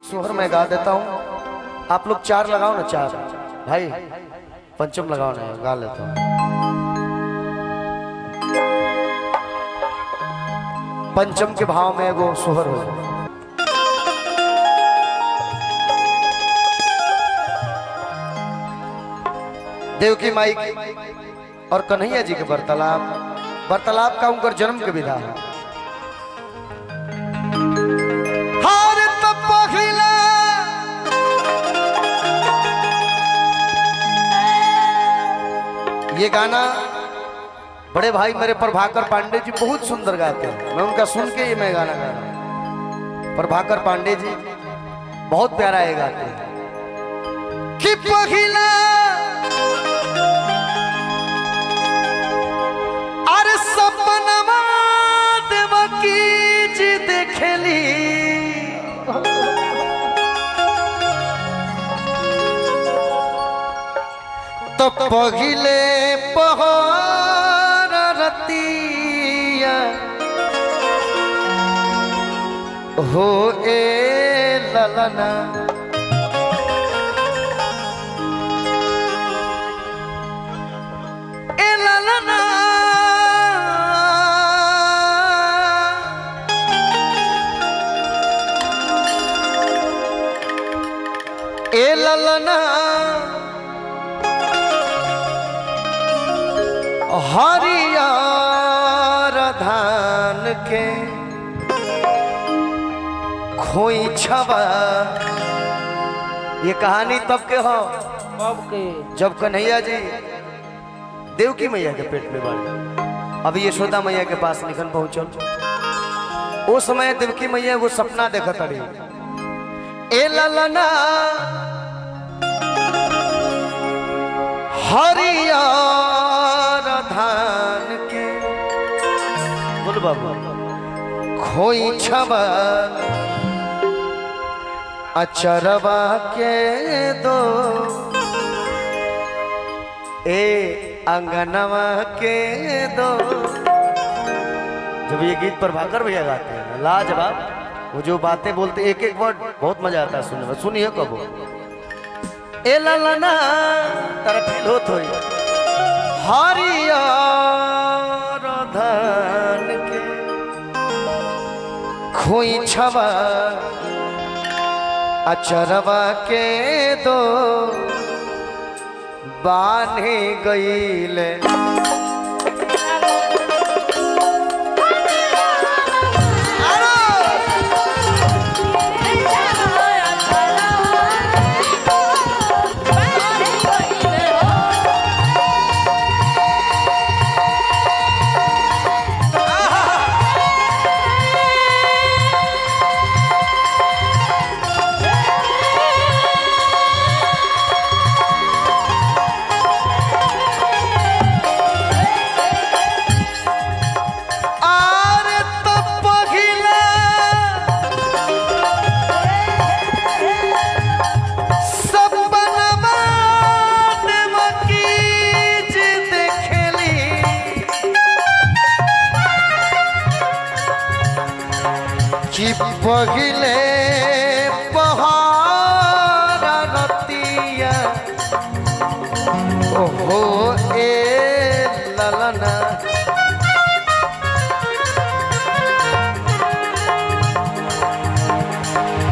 सोहर मैं गा देता हूँ, आप लोग चार लगाओ ना, चार भाई पंचम लगाओ ना, गा लेता हूँ। पंचम के भाव में वो सोहर हो। देवकी माई और कन्हैया जी के वार्तालाप, वार्तालाप का उनकर जन्म के विधा है। हार तो पहला ये गाना बड़े भाई मेरे प्रभाकर पांडे जी बहुत सुंदर गाते हैं, मैं उनका सुन के ही मैं गाना गा रहा हूँ। प्रभाकर पांडे जी बहुत प्यारा ये गाते हैं कि पहला अरे सपनमा देवकी जी देखली, तो पहिले पहर रतिया हो ए ललना, ए ललना ए ललना हरियर धान के खोई छवा। ये कहानी तब के हो कब के? जब कन्हैया जी देवकी मैया के पेट में बाड़े, अभी यशोदा मैया के पास निखन पहुंचल। ओ समय देवकी मैया वो सपना देखत रही, ए ललना हरियर धान के बोल बाबू खोई छवा अचरवा के दो ए अंगनवा के दो। जब ये गीत प्रभाकर भैया गाते हैं लाजवाब, वो जो बातें बोलते एक एक वर्ड बहुत मजा आता है सुनने में। सुनिए कब ए ललना तारा फील होत होई हरियर धान के खोई छवा अचरवा के दो बान्हे गईले। आर तो पहिला सपनमा देवकी जी देखली, कि पहिले पहाड़ रतिया ओहो ए ललना,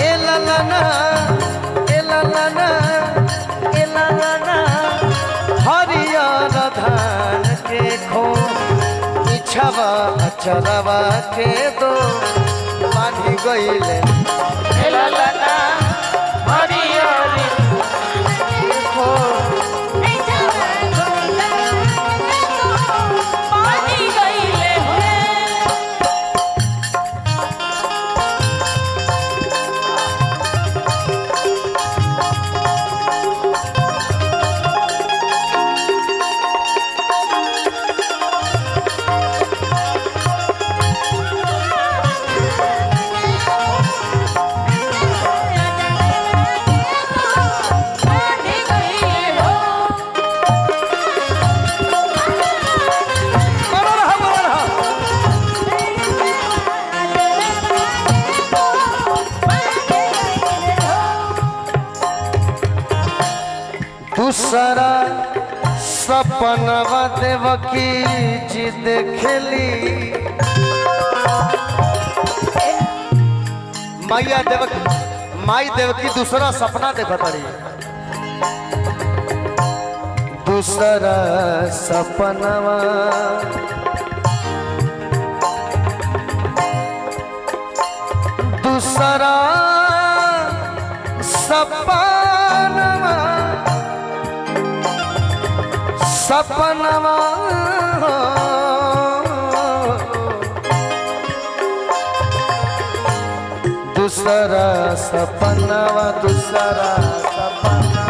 ए ललना ए ललना ए ललना हरियर धान के खो इच्छावा अचरवा के दो बांधी गईले। ललना हरियर खो पानी गईले हो। ए दूसरा सपनवा देवकी जी देखली। मैया देवकी, माई देवकी दूसरा सपना देखत रही। दूसरा सपनवा दूसरा सपनवा सपनवा दूसरा सपनवा दूसरा सपनवा।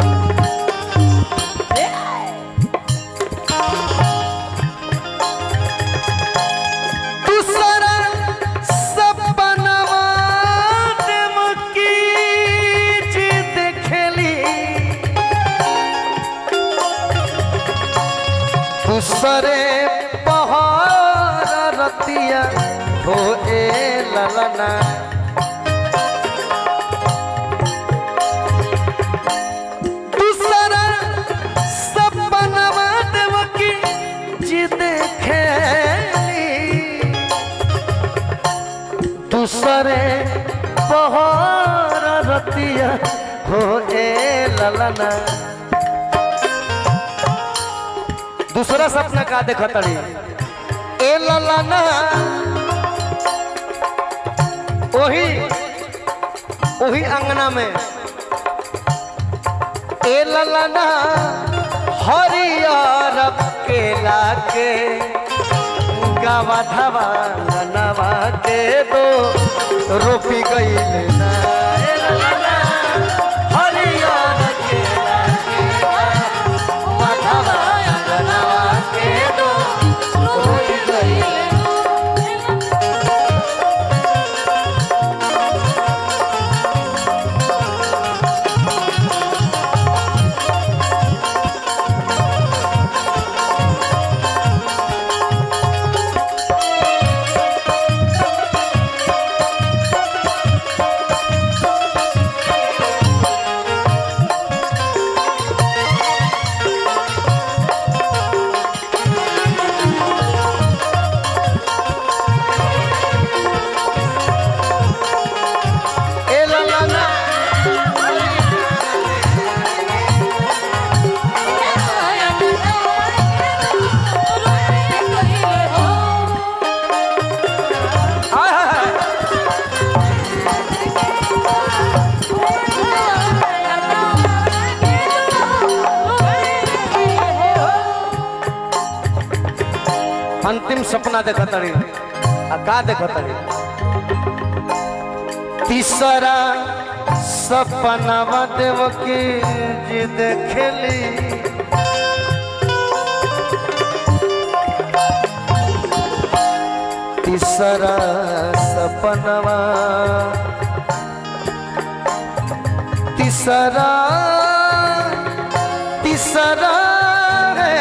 दूसरा सपनवा देवकी जी देखली। दूसरे पहाड़ रतिया हो ए ललना। दूसरा सपनवा देवकी जी देखली। दूसरे पहाड़ रतिया हो ए ललना। दूसरा सपना का देखत रही ए ललना। ओही ओही अंगना में ए ललना हरियर केला के गावा धावा नवा के दो रोपी गईल ना। ए ललना हरियर केला के गावा धावा नवा के दो रोपी गईल। ए ललना आय हाय हाय। अंतिम सपना देखत रही आ का देखत रही। तीसरा सपनावा देवकी जी देखली। तीसरा सपनवा तीसरा तीसरा है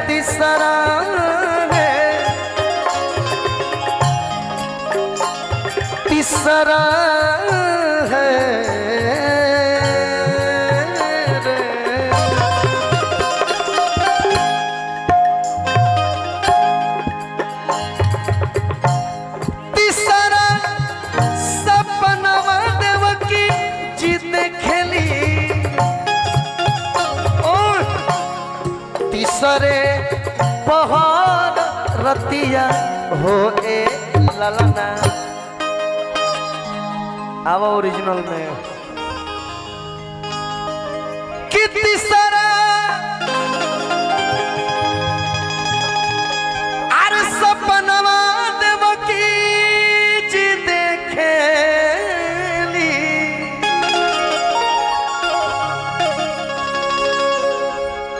तीसरा है तीसरा है रे। तीसरा सपनवा देवकी जी देखली। ओ तीसरे पहाड़ रतिया हो ए ललना। आवा ओरिजिनल में कि तीसरा आर सपनवा देवकी जी देखली।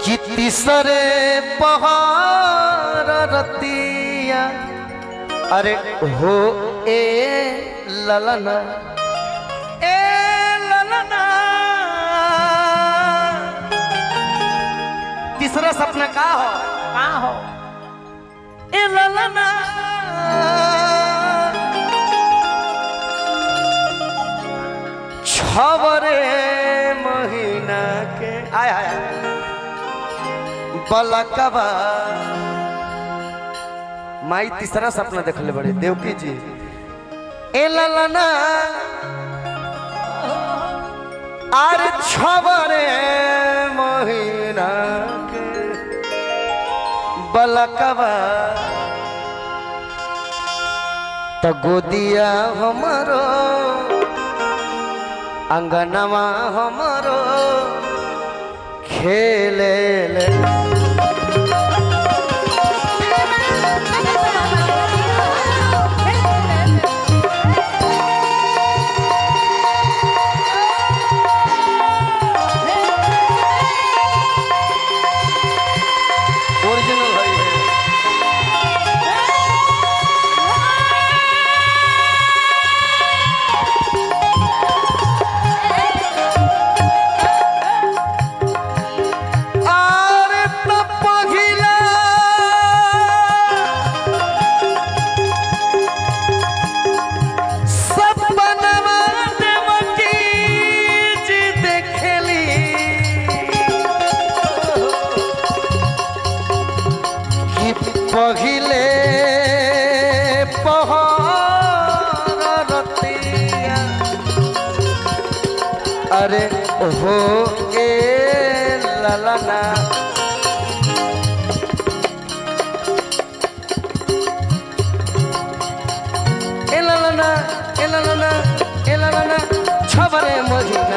कि तीसरे पहाड़ रतिया अरे हो ए ललना ए ललना। तीसरा सपना का हो का हो ए ललना। छवरे महीना के आय आय आय। बलकवा। माई तीसरा सपना देखले बड़े देवकी जी। ए ललना आर छबरे महीना के बलकवा त गोदिया हमरो अंगनवा हमरो खेले ले। ओरिजिनल है ये। आर त पहिला सपनवा देवकी जी देखली कि पहिले पहर रतिया अरे हो ए ललना। ए ललना, ए ललना, ए ललना, छबरे महीना